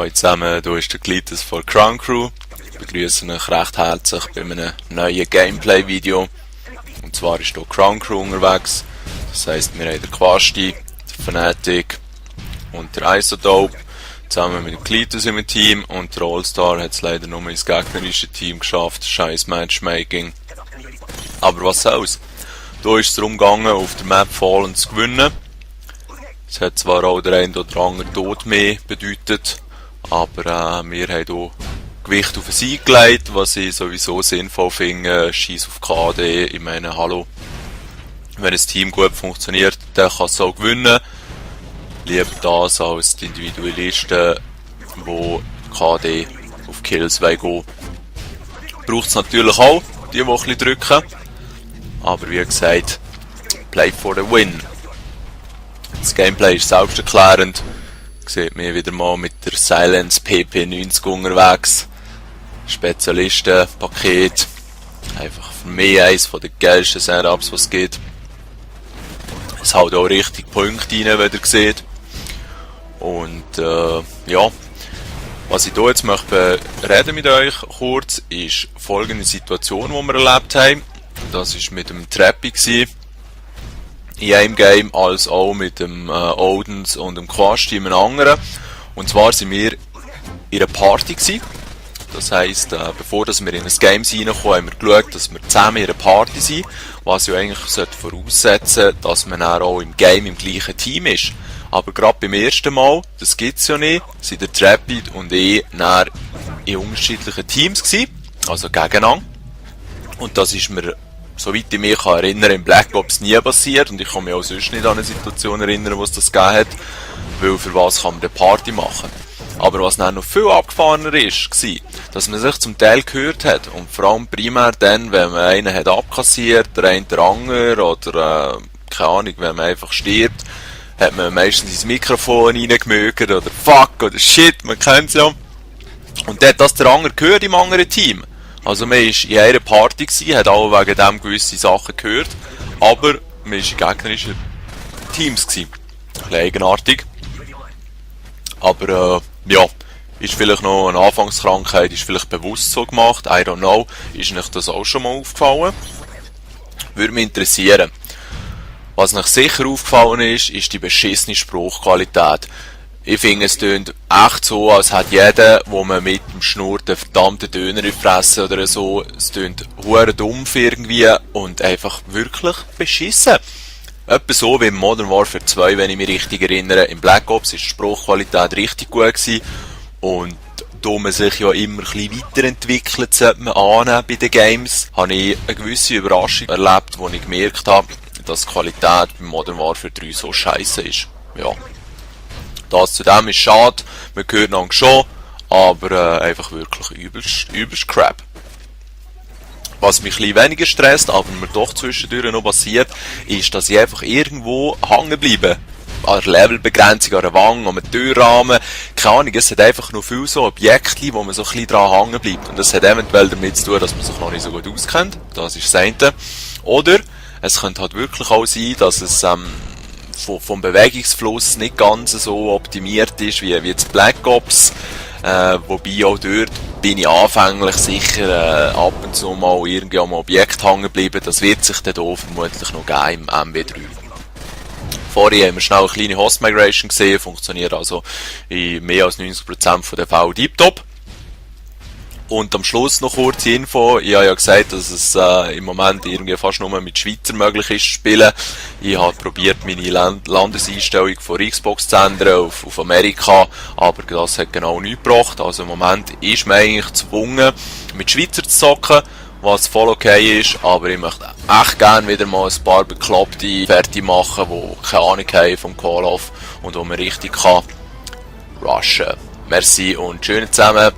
Hallo zusammen, hier ist der Glitis von Crown Crew. Ich begrüße euch recht herzlich bei einem neuen Gameplay-Video. Und zwar ist hier Crown Crew unterwegs. Das heisst, wir haben den Quasti, den Fnatic und der Isodope zusammen mit dem Glitis im Team. Und der All-Star hat es leider nur ins gegnerische Team geschafft. Scheiß Matchmaking. Aber was soll's? Hier ist es darum gegangen, auf der Map Fallen zu gewinnen. Es hat zwar auch der ein oder andere Tod mehr bedeutet, aber wir haben hier Gewicht auf den Sieg gelegt, was ich sowieso sinnvoll finde. Scheiß auf KD, ich meine, hallo. Wenn ein Team gut funktioniert, dann kann es auch gewinnen. Lieber das als die Individualisten, die KD auf Kills gehen. Braucht es natürlich auch, die ein bisschen drücken. Aber wie gesagt, play for the win. Das Gameplay ist selbsterklärend. Seht mich wieder mal mit der Silence PP90 unterwegs. Spezialistenpaket. Einfach für mich eines der geilsten Setups, was es gibt. Es haut auch richtig Punkte rein, wie ihr seht. Und ja, was ich hier jetzt möchte reden mit euch kurz, ist folgende Situation, die wir erlebt haben. Das war mit dem Trappy in einem Game, als auch mit dem Odens und dem Quasti in einem anderen. Und zwar sind wir in einer Party gewesen. Das heisst, bevor wir in ein Game reinkommen, haben wir geschaut, dass wir zusammen in einer Party sind, was ja eigentlich voraussetzen sollte, dass man dann auch im Game im gleichen Team ist. Aber gerade beim ersten Mal, das gibt's ja nicht, sind der Trappy und ich dann in unterschiedlichen Teams gewesen, also gegeneinander. Und das ist mir, soweit ich mich erinnern kann, in Black Ops nie passiert. Und ich kann mich auch sonst nicht an eine Situation erinnern, wo es das gegeben hat. Weil für was kann man eine Party machen? Aber was dann noch viel abgefahrener ist, war, dass man sich zum Teil gehört hat. Und vor allem primär dann, wenn man einen hat abkassiert, der eine der andere, oder keine Ahnung, wenn man einfach stirbt, hat man meistens ins Mikrofon reingemögert, oder fuck, oder shit, man kennt's ja. Und dann hat das der andere gehört im anderen Team. Also man war in einer Party, hat auch wegen dem gewisse Sachen gehört, aber man war in gegnerischen Teams. Ein bisschen eigenartig. Aber ja, ist vielleicht noch eine Anfangskrankheit, ist vielleicht bewusst so gemacht, I don't know. Ist euch das auch schon mal aufgefallen? Würde mich interessieren. Was euch sicher aufgefallen ist die beschissene Spruchqualität. Ich finde, es tönt echt so, als hätte jeder, wo man mit dem Schnurr den verdammten Döner fressen oder so, es tönt hure dumpf irgendwie und einfach wirklich beschissen. Etwa so wie im Modern Warfare 2, wenn ich mich richtig erinnere. Im Black Ops ist die Spruchqualität richtig gut gewesen und da man sich ja immer ein bisschen weiterentwickelt, sollte man annehmen bei den Games, habe ich eine gewisse Überraschung erlebt, wo ich gemerkt habe, dass die Qualität beim Modern Warfare 3 so scheiße ist. Ja. Das zudem ist schade, man hört noch schon, aber einfach wirklich übelst crap. Was mich ein bisschen weniger stresst, aber mir doch zwischendurch noch passiert, ist, dass ich einfach irgendwo hängen bleibe. An der Levelbegrenzung, an der Wand, an einem Türrahmen, keine Ahnung, es hat einfach noch viele so Objekte, wo man so ein bisschen dran hängen bleibt. Und das hat eventuell damit zu tun, dass man sich noch nicht so gut auskennt, das ist das eine. Oder es könnte halt wirklich auch sein, dass es vom Bewegungsfluss nicht ganz so optimiert ist wie jetzt Black Ops, wobei auch dort bin ich anfänglich sicher ab und zu mal irgendwie am Objekt hängen geblieben. Das wird sich dann hier vermutlich noch geben im MW3. Vorher haben wir schnell eine kleine Host Migration gesehen, funktioniert also in mehr als 90% der Fälle tiptop. Und am Schluss noch kurz die Info. Ich habe ja gesagt, dass es im Moment irgendwie fast nur mit Schweizer möglich ist zu spielen. Ich habe probiert, meine Landeseinstellung von Xbox zu ändern auf Amerika, aber das hat genau nichts gebracht. Also im Moment ist man eigentlich gezwungen, mit Schweizer zu zocken, was voll okay ist, aber ich möchte echt gerne wieder mal ein paar Bekloppte fertig machen, die keine Ahnung haben vom Call-Off und wo man richtig kann rushen. Merci und schön zusammen.